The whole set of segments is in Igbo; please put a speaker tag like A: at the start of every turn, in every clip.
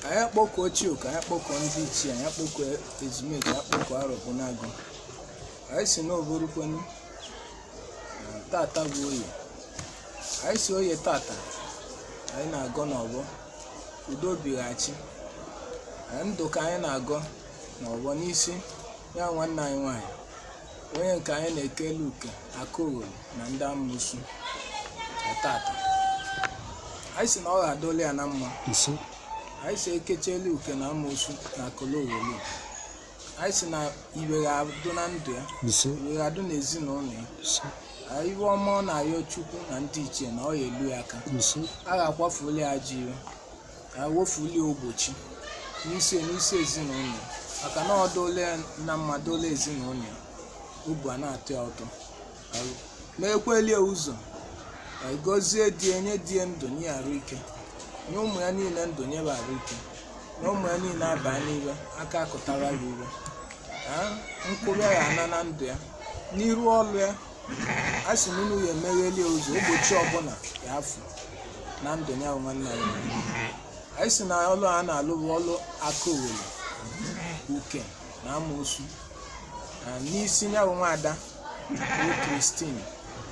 A: Anyị akpọkuo Chioke, anyị akpọkuo ndị ichie, anyị akpọkuo ezumezu, anyị akpọkuo Arọbụnagụ. Anyị si n'oborukwenu tata bụ oye. Anyị si oye tata, anyị na-agọ n'ọgbọ udo bighachi. Ndụ ka anyị na-agọ n'ọgbọ n'isi ya nwanne anyị nwaanyị, onye nke anyị na-ekele uke akaoghori na ndị amụsụ tata. Anyị si na ọ ga-adọli ya na mma.
B: Ise.
A: Anyị si ekechela uke na amụsụ na akologhori. Anyị si na iwe ga-adụ na ndụ ya,
B: Ise.
A: iwe ga-adụ n'ezinụlọ ya.
B: Ise.
A: Iwe ọma ọ na-ayọ Chukwu na ndị ichie na ọ ya elu ya aka.
B: Ise.
A: A ga-akwafuli ya ajọ iwe, a wofuli ya ogbochi n'isi n'isi ezinụlọ ya, maka na ọ doola ya na mma, doola ezinụlọ ya obu a na-atọ ya ụtọ. Meekweli ya ụzọ, gọzie di ya, nye di ya ndụ, nye ya arụ ike, nye ụmụ ya niile ndụ, nye ya arụ ike, nye ụmụ ya niile abaa n'iwe aka akụtara ya iwe. Nkwụrụ ya ana na ndụ ya n'iru ọlụ ya. A sị na unu ya emegheli ya ụzọ ogbochi ọbụla ya afụ na ndụ ya bụ nwanne anyị. Anyị sị na ọlụ a na-alụ bụ ọlụ aka owere uke na amoosu n'isi ya bụ nwaada bụ Christine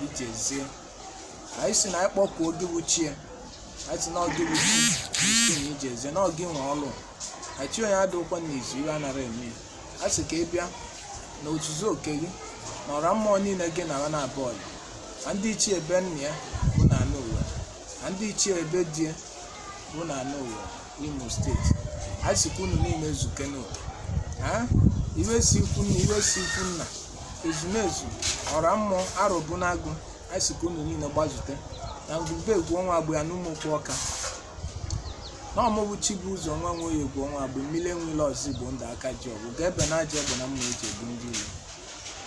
A: Ijezie. Anyị sị na anyị kpọkuo gị bụ chi ya. Anyị sị na ọ gị bụ chi Christine Ijezie, na ọ gị nwe ọlụ achi onye adịghịkwa n'izu iwe anara eme ya. A sị ka ị bịa na ozuzu oke gị na ọra mmụọ niile gị na ha na-abụ ọyị, na ndị ichie ebe nna ya bụ na ana Owerri, na ndị ichie ebe di ya bụ na ana Owerri, Imo steeti. A sịkwa unu niile zuke n'oke. Iwe si ikwu nna, iwe si ikwu nna, ezumezu ọra mmụọ arọbụnagụ, a sịkwa unu niile gbazute na ngwurube egwu ọnwa agbụ ya n'ụmụ okwu ọka na ọmụbụ chi bụ ụzọ nwa nwe ya egwu ọnwa agbụ mmiri enwela ọzọ igbo ndụ aka ji ọgwụ ga-ebe na aja egbe na mma eji egbu ndị iro.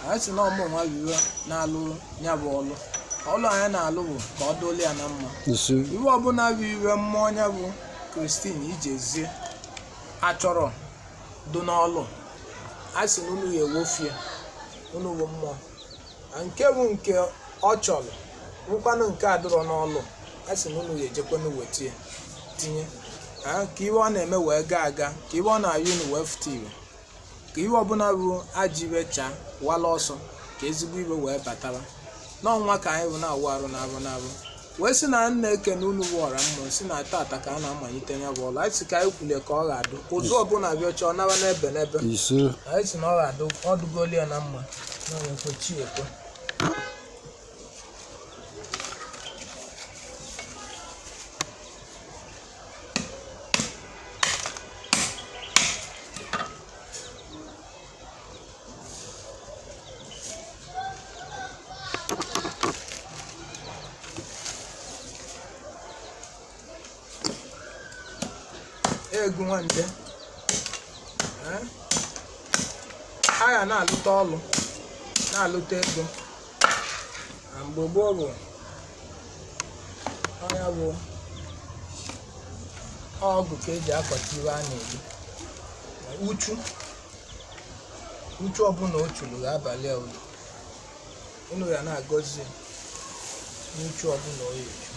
A: Anyị sị na ọmụ nwa biwe na-alụ ya bụ ọlụ ọlụ anyị na-alụ bụ ka ọ dụla ya na mma.
B: Ise.
A: Iwe ọbụla bụ iwe mmụọ ya bụ Christine Ijezie achọrọ dị n'ọlụ, a sị na unu ya ewofie unu bụ mmụọ na nke bụ nke ọ chọrọ nwekwanụ nke adịrọ n'ọlụ, a sị na unu ya ejekwanụ weta ya tinye ka iwe ọ na-eme wee gaa aga, ka iwe ọ na-ayọ unu wee fụta iwe, ka iwe ọbụla bụ ajọ iwe chaa wala ọsọ, ka ezigbo iwe wee batara n'ọnwa ka anyị bụ na-awụ arụ na-arụ na-arụ wee sị na nna ekene unu bụ ọra mmụọ si na tata ka a na-amalite ya bụ ọlụ. Anyị sị ka anyị kwulie ka ọ ga-adụ ụzọ ọbụla bịa chọọ naba n'ebe n'ebe.
B: Ise.
A: Anyị sị na ọ ga-adụ, ọ dụgolu ya na mma na onye kwe chi ekwe. Egwu nwande a ya na-alụta ọlụ na-alụta ego na mgbe gboo bụ ọnya bụ ọgụ ka eji akọta iwe a na-eri. Uchu uchu ọbụla o churu ga-abalị a uru, unu ya na-agọzi n'uchu ọbụla o ya echu.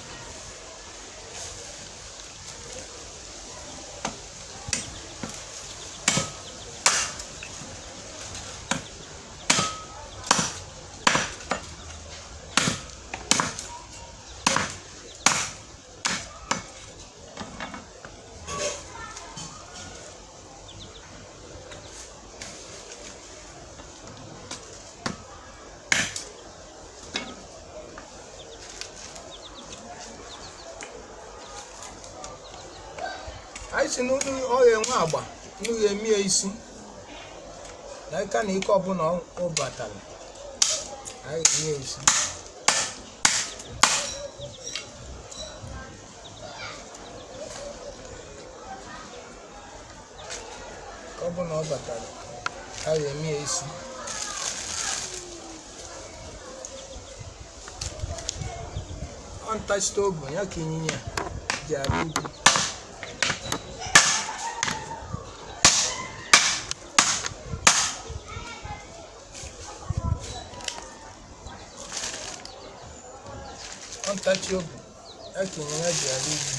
A: Anyị si na unu ọ ga-enwe agba, unu ga-eme ya isi na aka na ike ọbụla ọ batara, anyị ga-eme ya isi. Ka ọbụla ọ batara, anyị ga-eme ya isi. Ọ ntachite obu ya ka ịnyịnya ji arị ugwu. Ọ ntachi obi ya ka ịnyịnya ji arị ugwu.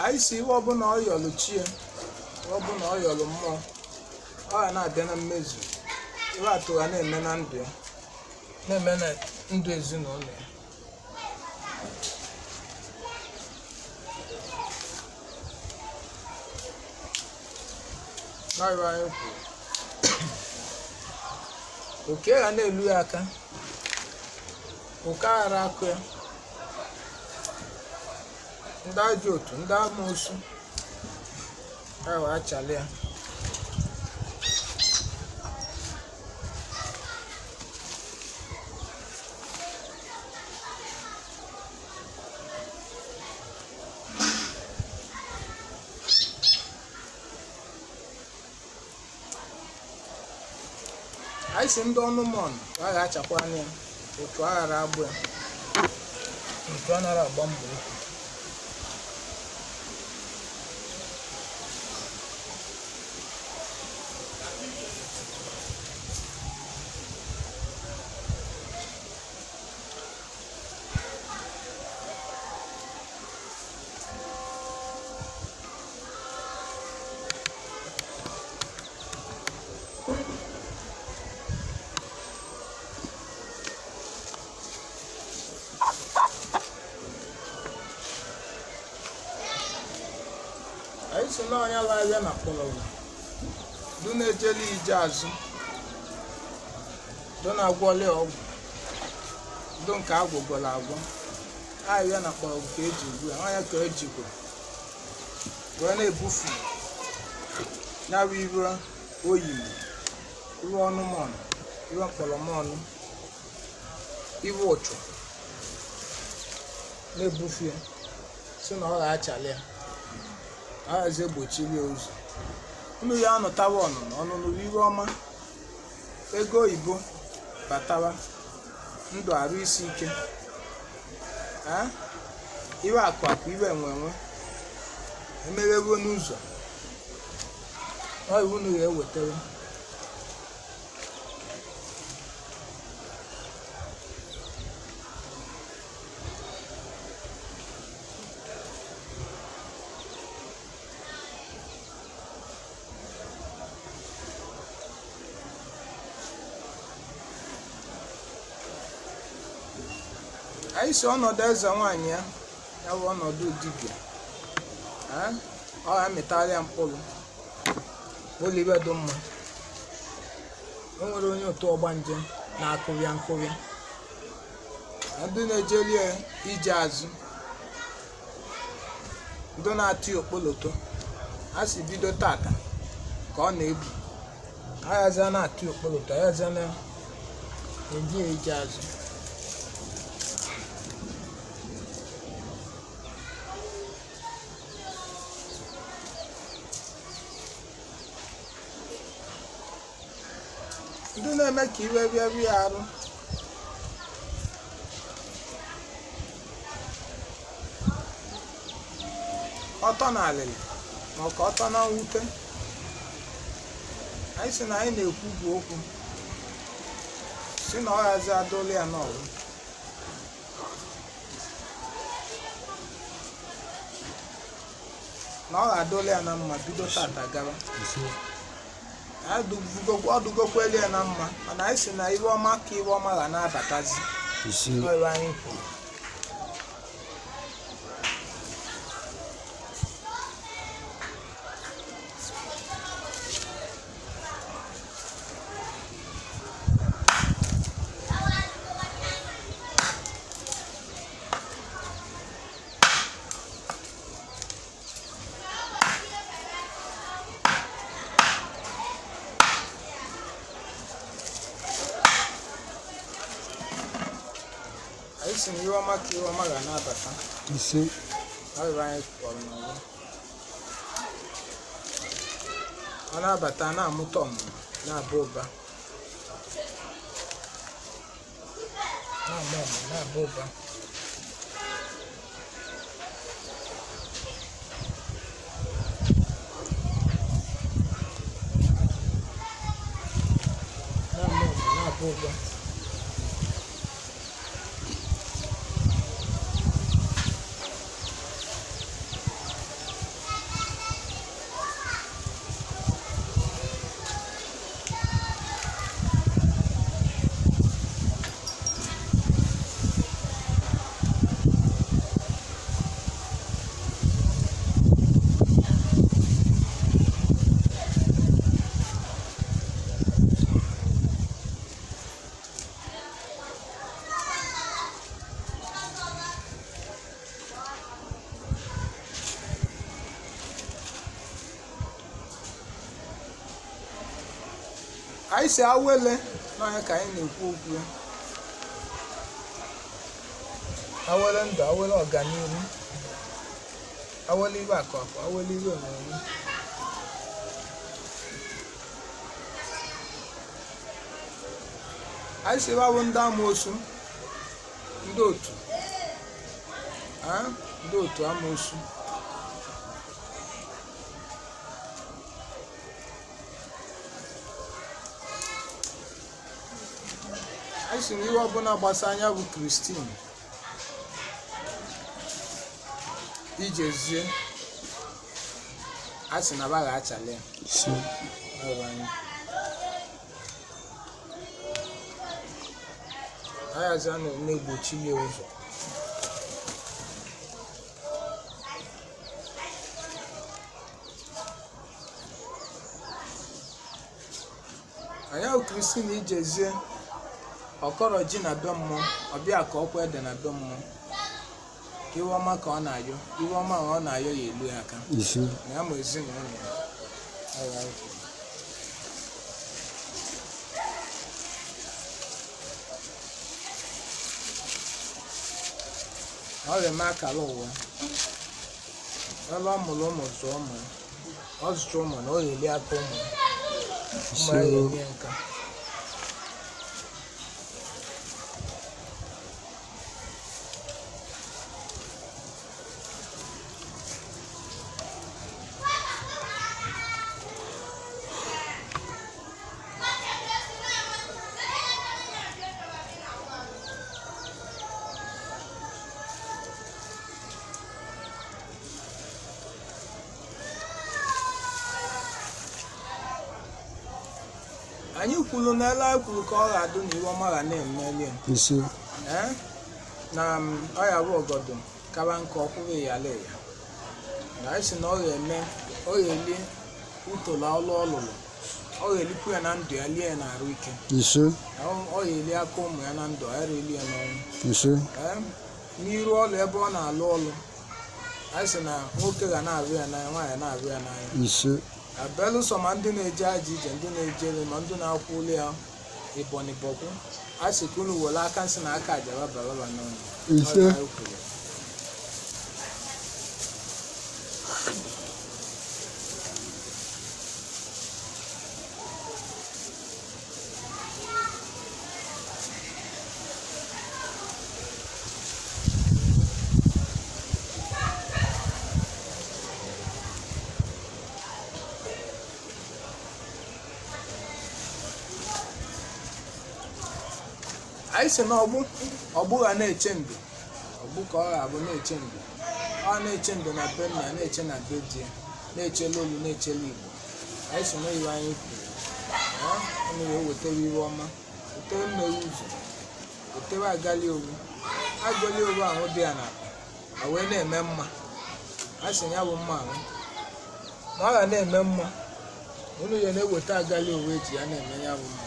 A: Anyị si iwe ọbụla ọ yọlụ chie, iwe ọbụla ọ yọlụ mmụọ, ọ ga na-abịa na mmezu. Iwe atụ ga na-eme na ndụ ya, na-eme na ndụ ezinụlọ ya. N'ọrụ anyị kwuru, oke ga na-elu ya aka, oke aghara akụ ya. Ndị ajọ otu, ndị amoosu ahụ achala ya. Anyị si ndị ọnụmọnụ ka a ga-achakwa anya ya, otu aghara agbụ ya, otu a nara agba mbọ okwu. Anyị si na ọnya na-abịa na mkpọrọgwụ, du na-ejeli ije azụ, du na-agwọli ọgwụ, du nke agwụgwọrọ agwọ. Ahịhịa na mkpọrọgwụ ka eji ugbu a, ọnya ka ejikwa wee na-ebufu nyawa iru oyimi, iru ọnụmọnụ, iru mkpọrọmọnụ, iru ụchụ, na-ebufu ya si na ọ ga-achalị ya, aghazi egbochiri ya ụzọ. Unu ya anụtawa ọnụnụ ọnụnụ bụ iwe ọma, ego oyibo batawa, ndụ arụ isi ike, iwe akụ akụ, iwe enwe enwe emeghego n'ụzọ. Ọ iwu unu ga-ewetara. Anyị si ọnọdụ eze nwaanyị ya, ya bụ ọnọdụ dibịa, ọ ga-amịtarịa mkpụrụ olibe dị mma. O nwere onye otu ọgbanje na-akụrịa nkụrịa, ndị na-ejeli ya ije azụ, ndị na-atụ ya okpoloto. A si bido tata ka ọ na-ebu aghazi na-atụ ya okpoloto, aghazi na-eji ya ije azụ. Ndị na-eme ka iwe bịa bịa arụ, ọtọ na alịlị, ma ọ ka ọtọ na mwute. Anyị sị na anyị na-ekwu bụ okwu si na ọ ghazi adụla ya n'ọrụ. Na ọ ga-adụla ya na mma bido tata gawa. Ọ dụgokwelu ya na mma, mana anyị sị na iwe ọma ka iwe ọma ga na-abatazi. Ọ iwe anyị kwuru. Anyị si na iwe ọma ka iwe ọma ga na-abata.
B: Ise.
A: Ọ iwe anyị kpọrọ n'ọgbọ. Ọ na-abata, na-amụta ọmụmụ, na-aba ụba, na-amụ ọmụmụ, na-aba ụba. Na-amụ ọmụmụ, na-aba ụba. Anyị si awele n'ọnya ka anyị na-ekwu okwu ya. Awele ndụ, awele ọganihu, awele iwe akụ akụ, awele iwe enwe. Anyị si bụ ndị amoosu, ndị otu ndị otu amoosu. Anyị si na ihe ọbụla gbasa anya bụ Kristin ijezie, a sị na ba ga-achala ya.
B: Ise.
A: Ọrụ anyị ayazi a na-egbochi ya ụzọ. Anyị ahụ Kristin ijezie ọkọrọ ji na be mmụọ, ọbịa ka ọkwa ede na be mmụọ. Iwe ọma ka ọ na-ayọ, iwe ọma ọ na-ayọ ya elu ya aka.
B: Ise.
A: Na ya ma ezinụlọ ya. Ọrụ anyị kwuru. Ọ ga-eme akara ụwa ebe ọ mụrụ ụmụ, zụọ ụmụ ya. Ọ zụcha ụmụ na ọ ga-eli aka ụmụ ya. Ụmụ ya
B: Ise.
A: ga-enye nka. Anyị kwuru n'ele anyị kwuru ka ọ ga-adụ na iwe ọma ga na-emeli ya.
B: Ise.
A: Ee, na ọ ya bụ ọgọdọ kaba nke ọkwụrụ yala ya na anyị sị na ọ ga-eme, ọ ga-eli utolo ọlụ ọlụlụ, ọ ga-elikwu ya na ndụ ya, lie ya na arụ ike.
B: Ise.
A: Na ọ ga-eli aka ụmụ ya na ndụ, ọ ghara eli ya n'ọnwụ.
B: Ise.
A: Ee, n'iru ọlụ ebe ọ na-alụ ọlụ, anyị sị na nwoke ga na-arụ ya n'anya, nwaanyị na-arụ ya n'anya.
B: Ise.
A: Abelụsọ ma ndị na-eje aja ije, ndị na-ejere, ma ndị na-akwụ ụlọ ya ịbọnịbọkwụ, a sị ka unu were aka nsị na aka ajaba baraba n'ọnụ.
B: Ise.
A: Ọ bụ anyị kwuru. Anyị sị na ọgbụ ọgbụ ga na-eche ndụ, ọgbụ ka ọ ga-abụ na-eche ndụ, ọ na-eche ndụ na be nna, na-eche na be di ya, na-echela olu, na-echela Igbo. Anyị sị na iwe anyị kwuru, ee, unu wee wetara iwe ọma, wetere mmeri ụzọ, wetere agali owu, agali owu ahụ dị ya n'akpa ma wee na-eme mma. A sị ya bụ mma ahụ na ọ ga na-eme mma, unu ya na-eweta agali owu eji ya na-eme ya bụ mma.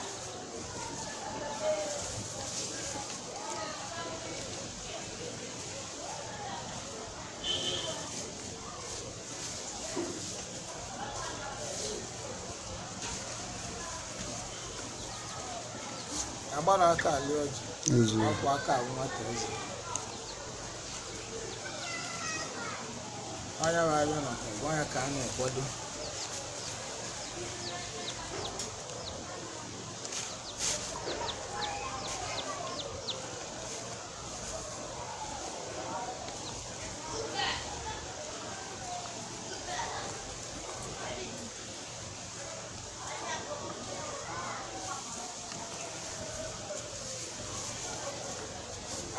A: Agbara aka alị ọjị.
B: Eze.
A: Ọkwa aka ahụ nwata eze anya bụ abịa na ọgwa ya ka a na-ekwado.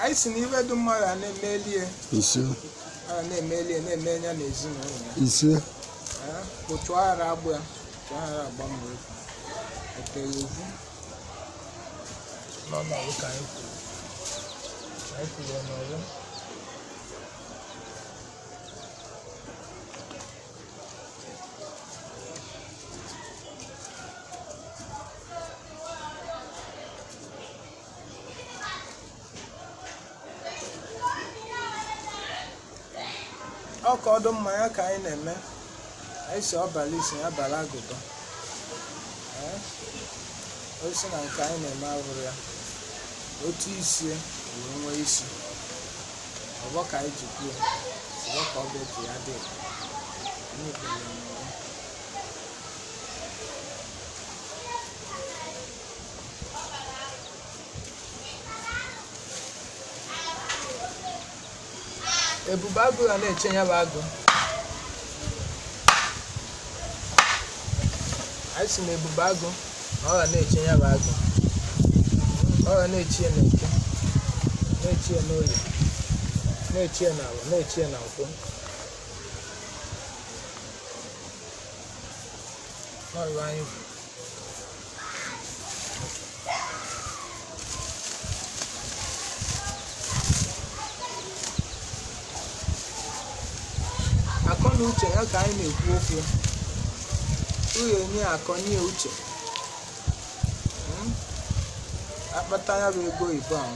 A: Anyị si na iwe dị mma ga na-emelie.
B: Ise.
A: A na-emelie, na-eme ya na ezinụlọ ya.
B: Ise.
A: Ee, kpụchụọ ara agbụ ya, chụọ ara agba mbọ efu etere ovu n'ọnọdụ ka anyị kwuru, anyị kwuru ọnọdụ. Ọ ka ọdụ mmanya ka anyị na-eme. Anyị si ọbala isi ya bara agụba. Ee? O si na nke anyị na-eme abụrụ ya otu isi wee nwee isi. Ọgbọ ka anyị ji kwuo, ọgbọ ka ọbịa ji ya dị. Anyị kpere ya n'ọgbọ. Ebube agụ ga na-eche ya bụ agụ. Anyị si na ebube agụ na ọ ga na-eche ya bụ agụ. Ọ ga na-eche ya n'eke, na-eche ya n'oye, na-eche ya n'ala, na-eche ya na nkwọ. Ọ bụ anyị bụ. Akọ na uche ya ka anyị na-ekwu okwu. Uye nye akọ nye uche. Mm? Akpata ya bụ ego oyibo ahụ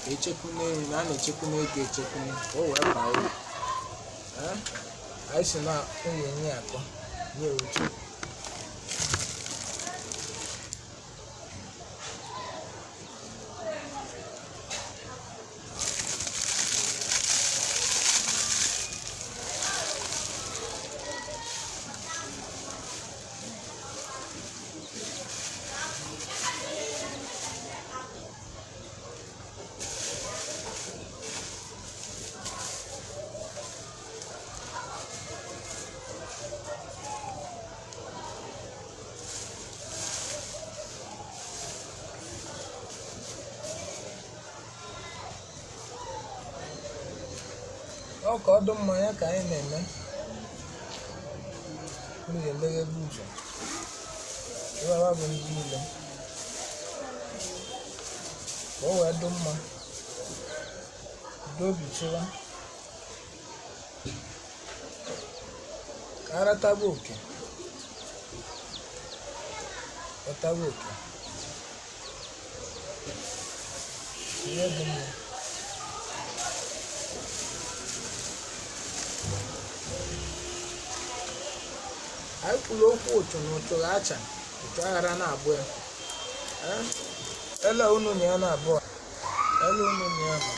A: ka echekwune na a na-echekwune ego echekwune ka o wee baa uru. Eh? Anyị si na uye nye akọ nye uche. Ọ ka ọ dị mma ya ka anyị na-eme. Unu ga-emeghebe ụzọ. Ịwawa bụ ndị niile. Ka o wee dị mma. Udo obi chịwa. Ka arataba oke. Rataba oke. Ihe dị mma. Anyị kwuru okwu ụchụ na ụchụ ga-acha, ụchụ aghara na-abụ ya. Eh? Ele unu na ya na-abụọ. Ele unu na ya na.